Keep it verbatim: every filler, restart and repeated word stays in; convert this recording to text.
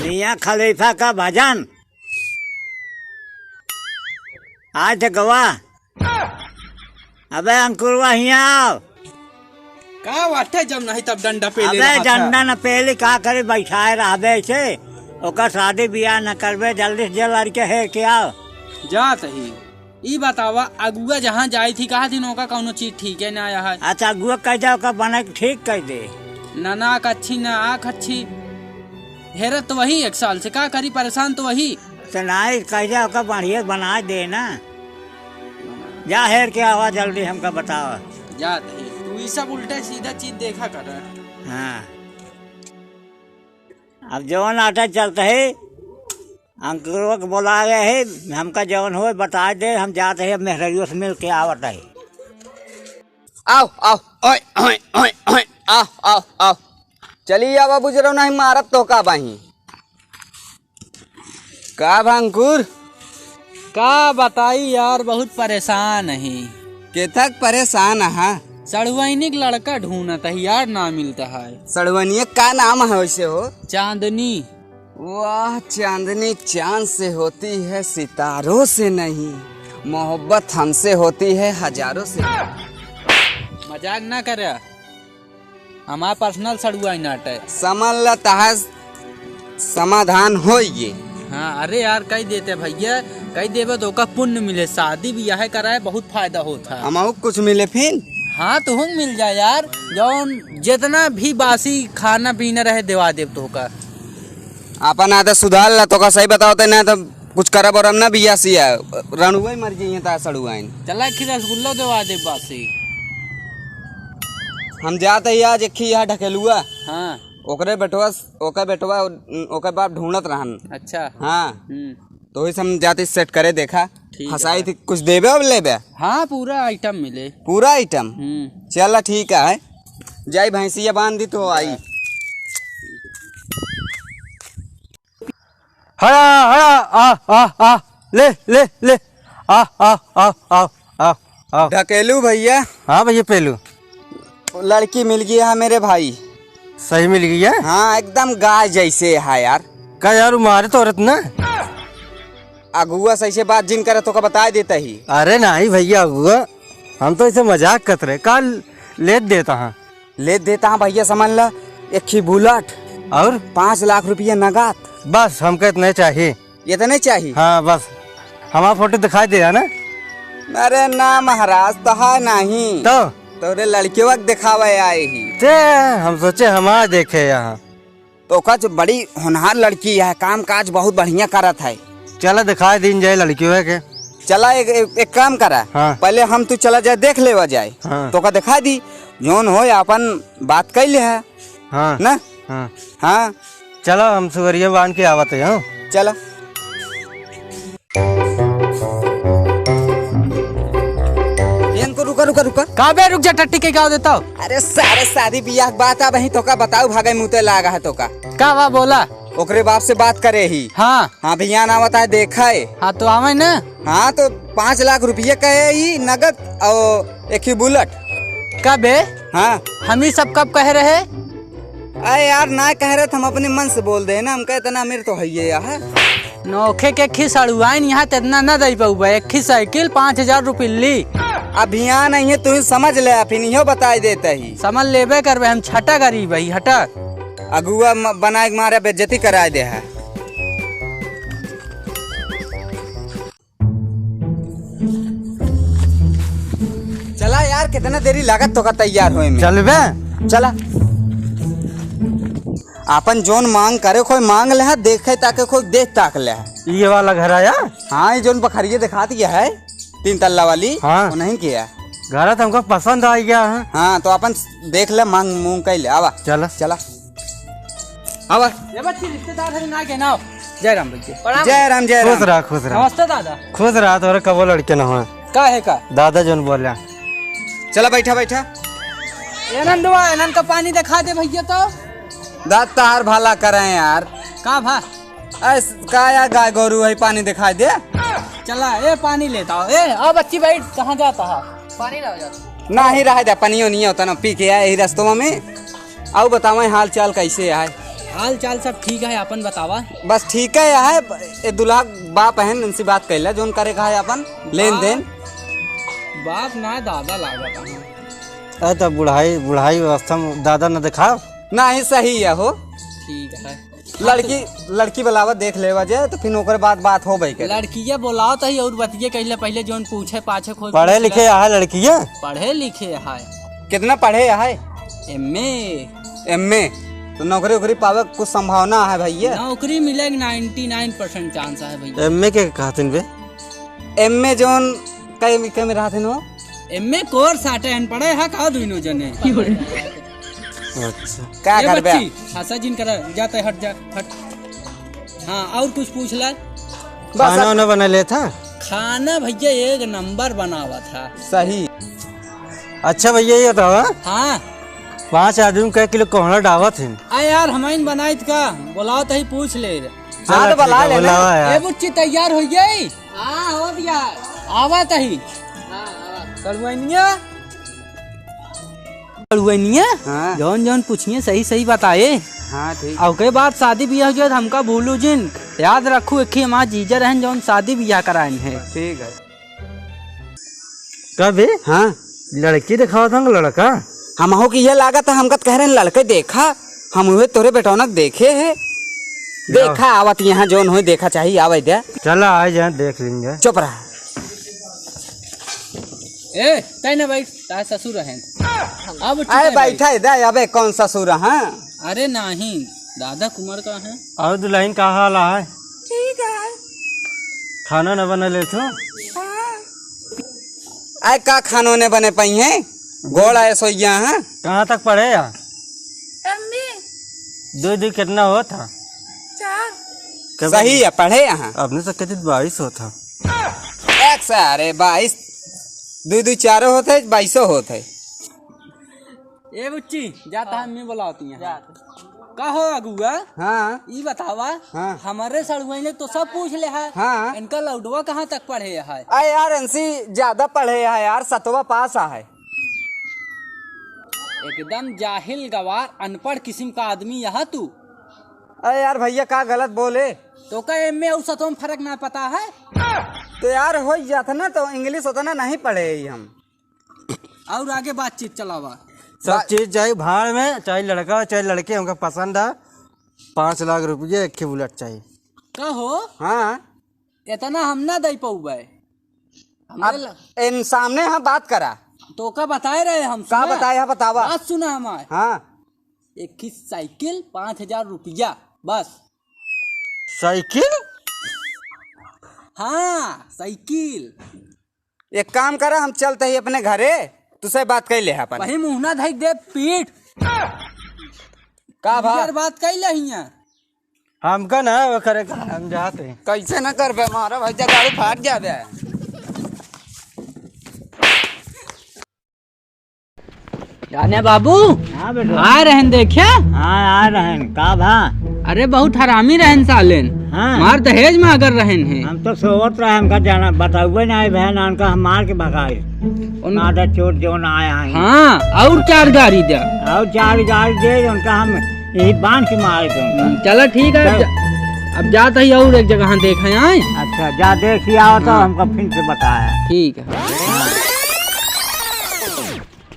मियाँ खलीफा का भजन। आज तो गवा। अबे अंकुरवा हियाँ आव। का बाटे, जब नहीं तब डंडा पेले अबे रहत है। डंडा न पेली, का करे, बैठाए रहबे ऐसे। ओकर शादी बियाह न करबे, जल्दी से जे लड़के हेर के आव। जात ही। ई बतावा, अगुआ जहाँ जाई थी, कहा थी ओका कौनो चीज ठीक है ना आया है। अच्छा, अगुआ कह दे, ओका बना के ठीक कर दे। ना, ना, कच्छी ना, आ कच्छी। हेरत तो वही एक साल से, का करी, परेशान तो वही। तो नाई, कह दे, ओका बढ़िया बना दे ना। जा हेर के आवा जल्दी, हमका बतावा। जात ही। तू ई सब उल्टा सीधा चीज देखा कर। हाँ। अब जवन आटा चलता है, अंकुरवा के बोला गए है, हमका जवन होए बता दे, हम जात है, अब मेहररियो से मिल के आवत है। आओ, आओ, ओए, ओए, ओए, ओए, आओ, आओ, आओ। चली आवा बुजरो, नहीं मारत तो का बाही। का भा अंकुर? का बताई यार, बहुत परेशान ही। केथक परेशान हा? सड़ुआइनी के लड़का ढूंढत है यार, ना मिलता है। सड़ुआइनिया का नाम है वैसे हो? चांदनी। वाह चांदनी, चांद से होती है, सितारों से नहीं। मोहब्बत हमसे होती है, हजारों से। मजाक ना करे, हमार पर्सनल सड़ुआइन आटे। समझ ल, तहार समाधान होइए। हाँ, अरे यार, कह देते भैया, कह देबे तो ओका पुण्य मिले, शादी बियाह कराए बहुत फायदा होता है। हमहू कुछ मिले फिन? हाँ, तुहूँ मिल जाए यार, जौन जितना भी बासी खाना पीना रहे, देवा देब तोहका। आपन आदत सुधार ला, तोका सही बताओ तो ना तो कुछ करब और हम ना बिया सिया, रणुआ ही मर जाइए ता सड़ुआइन। चला, एक खी रसगुल्लो देवा दे बासी। हम जात ही आज एक खी यहाँ ढकेलुआ। हाँ। ओकरे बेटवा, ओकर बेटवा, ओकर बाप ढूंढत रहन। अच्छा। हाँ। हम्म। तो वही से हम जाते सेट करे देखा। ठीक है। फंसाई थी, कुछ देबे अब लेबे? हाँ, पूरा आइटम मिले। पूरा आइटम? हम्म। चला ठीक है, जाई भैंसिया बांध दी तो आई। हड़ा, हड़ा, आ, आ, आ, ले, ले, ले, आ, आ, आ, आ, आ, आ। ढकेलू भैया। हाँ भैया पेलू। लड़की मिल गई है मेरे भाई। सही मिल गई है? हाँ, एकदम गाय जैसे है यार। का यार, वो मारे तो औरत ना। अगुआ सही से बात जिन करे तो का बताए देता ही। अरे नहीं भैया अगुआ, हम तो इसे मजाक करत रहे। का लेत देता हाँ? लेत देता हाँ भैया, समझ ला, एक ही बुलेट और? पाँच लाख रुपया नगद। बस हमका इतने चाहिए। इतने चाहिए? हाँ बस, हमारा फोटो दिखाई दे है ना? अरे ना महाराज, तो है नहीं। तो? तोरे लड़कियों के दिखावे आए ही। ते हम सोचे हमारा देखे यहाँ। तो ओका जो बड़ी होनहार लड़की है, काम काज बहुत बढ़िया करत है। चला दिखाई दीन जाए लड़कियों के। चला एक, एक, एक काम करा, हाँ। पहले हम तू चला जाए, देख लेवा जाए। हाँ। तो ओका दिखा दी, जौन होए आपन बात कर ले है। हाँ। ना? हाँ। हाँ। चला हम सुगरिया बांध के आवत है, हाँ। चला। इनको रुका, रुका, रुका। का बे, रुक जा, टट्टी के गाँव देता हो। अरे सारे शादी बियाह के बात, अब ही तोका बताऊ, भागे मुते लागा है तोका। का बा, बोला। ओकरे बाप से बात करे ही। हाँ। हाँ, भैया ना आवत है, देखा है। हाँ, तो आवे ना। हाँ, तो पाँच लाख रुपये कहे ही नगद और एक ही बुलेट। का बे? हाँ। हम ही सब कब कह रहे? अरे यार, ना कह रहे थे, हम अपने मन से बोल दे ना, हमका इतना अमीर तो है ये यार। नोखे के खी सड़ुआइन यहाँ, तेतना ना दे पउबा। एक खी साइकिल, पाँच हजार रुपये ली। अभियान है, तू ही समझ ले, फिर इहो बताई देता ही। समझ लेबे करबे, हम छटा गरीब है, हटा। अगुआ म-, बनाए के मारे बेइज्जती कराए दे है। चला यार, कितना देरी लागत तोका तैयार होए में। चलबे? चला। आपन जोन मांग करे, कोई मांग ले, देखे ताके कोई देख ताक ले। ये वाला घर आया? हाँ, ये जोन बखरिया दिखा दिया है, तीन तल्ला वाली, हाँ। वो नहीं किया। घर तो हमको पसंद आ गया है। हाँ, तो अपन देख ले, मांग मूंग कइ ले, आवा। चला। चला। आवा। ये बच्ची रिश्तेदार है ना, के ना। जय राम भैया। प्रणाम। जय राम, जय राम। खुश रहा, खुश रहा। नमस्ते दादा। खुश रहा, तोरे कबो लड़के न हो। का है का? दादा जोन बोला। चला बैठा, बैठा। ए नंदुआ, इनन का पानी दिखा दे भैया तो। दाद तार भला करें यार। का भा? ऐस-, का यार गाय गोरू है, पानी दिखाई दे। चला, ए पानी लेता हो। ए, आ बच्ची बैठ, कहाँ जाता है? पानी ना हो जाता। ना ही रह जा, पानियो नहीं होता ना, पी के आए ही रस्तवा में। आउ बतावें हाल चाल कैसे है? हाल चाल सब ठीक है, अपन बतावा। बस ठीक है, है ए दुल्हा बाप है, इनसे बात कैला, जोन करे का है अपन लेन देन। बाप ना दादा लागत है। अरे तो बुढ़ाई, बुढ़ाई अवस्था में दादा न दिखाओ। नहीं, सही है हो। ठीक है। लड़की, लड़की बुलावा, देख लेवा जाए, तो फिर ओकरे बाद बात होबे करे। लड़किया बोलाओ तही और बतिये कहले पहले, जोन पूछे पाछे खोज पढ़े पूछ ले। लिखे है लड़किया? पढ़े लिखे है। कितना पढ़े है? एमए। एमए। तो नौकरी वोकरी पावे के कुछ संभावना है भैया? नौकरी मिले के नाइंटी नाइन परसेंट चांस है भैया। एमए के कहतिन बे? एमए जोन कई, कई में रहतिन हो? एमए कोर्स आटे अनपढ़े है का दुइनो जने? अच्छा। का ए करबे? बच्ची, हंसा जिन करा, जा तै हट जा, हट। हाँ, और कुछ पूछ ले। बस खाना अब वाना बना लेता? खाना भैया एक नंबर बनावा था। सही। अच्छा भैया, ये बतावा। हाँ। पाँच आदमी कै किलो कोहड़ा डावत हैं? आ यार, हमइन बनाइत का? बोलाओ तही पूछ ले। हाँ, तो चला, बुला ठीक है, लेना। बुलावा यार। ए बुच्ची, तैयार हो गई? हाँ, हो गया। आवा तही। हाँ, आवा। कड़ुआइनिया? कड़ुआइनिया? हाँ। जौन जौन पूछिए, सही सही बताए। हाँ, ठीक। और के बाद शादी बियाह हो जाए, तो हमका भूलू जिन। याद रखू, एक ही हमार जीजा रहन, जौन शादी बियाह कराइन है। ठीक है। का बे? हाँ। लड़की देखावत हन, लड़का? हमहू के ये लागत है, हमका तो कह रहे हैं, लड़के देखा, हम हुए तोरे बेटौनक देखे है। लाओ। देखा आवत यहाँ जौन होए, देखा चाहिए, आवे दे। चला, आ जाए, देख लेंगे। चुप रहा। ए, तै ना बैठ, तार ससुर हैं। अब उठ अरे के बैठ। बैठा है दे, अबे कौन ससुर है? अरे नहीं, दादा कुमार का है। और दुल्हन का हाल है? ठीक है। खाना न बना ले तो? हाँ। आय का खानो ने बने पाई हैं? गोड़ आए सोइया हैं? कहाँ तक पढ़े या? एमए। दो दो कितना होत है? चार। कब? सही है, पढ़े यहाँ। अपने तो कहते बाईस होत है। एक सारे बाईस, दो दो चारो होत है, बाईसो होत है। ए बुच्ची, जा तहार अम्मी बुलावती हैं। जा। का हो अगुआ? हाँ। ई बतावा, हाँ। हमरे सड़ुआइन तो सब पूछ ले है। हाँ। इनका लौडवा कहाँ तक पढ़े है? अरे यार, इनसे ज्यादा पढ़े है यार, सतवा पास है। एकदम जाहिल गवार, अनपढ़ किस्म का आदमी यहाँ तू। अरे यार भैया, का गलत बोले? तो का एमए और सतवा में फर्क ना पता है? तो यार, हो जात ना, तो इंग्लिश उतना नहीं पढ़े ही हम। और आगे बातचीत चलावा। सब बा- चीज चाही भाड़ में, चाहे लड़का हो, चाहे लड़की, हमका पसंद है। पाँच लाख रुपये, एक ही बुलेट चाही। का हो? हाँ। इतना हम ना दे पउबे। हमरे अब ल- इन सामने हम बात करा। तो का बताए रहे हम, का सुना? बताए है, बतावा। बात सुना हमार। हाँ। एक ही साइकिल, पाँच हजार रुपया, बस। साइकिल? हाँ, साइकिल। एक काम करा, हम चलत ही अपने घरे, तुसे बात कइ ले अपन। वही मुँह ना धइक दे पीठ। का भा? इधर बात कइ ले हियाँ। हमका ना वो करे का, हम जात ही। कैसे ना करबे, मारा भाई, जगाड़ू फाट जाबे। जाने बाबू, हाँ बेटा। आ रहन देखे? हाँ, आ रहन। का भा? अरे, बहुत हरामी रहन सालेन। हाँ। मार दहेज माँगर रहन है। हम तो सोवत रहे, हमका जाना बताउबे नाहीं भैन, उनका हम मार के भगाए। उन- मादा चोट जौन आया है। हाँ, और चार गारी दे। और चार गारी दे, उनका हम यही बांध के मार के उनका। हम्म, चला ठीक है, चल। अब जा-, अब जात ही और एक जगह देखे आए। अच्छा, जा देख ही आओ तो हाँ। हमका फिर से बताया। ठीक है। हाँ।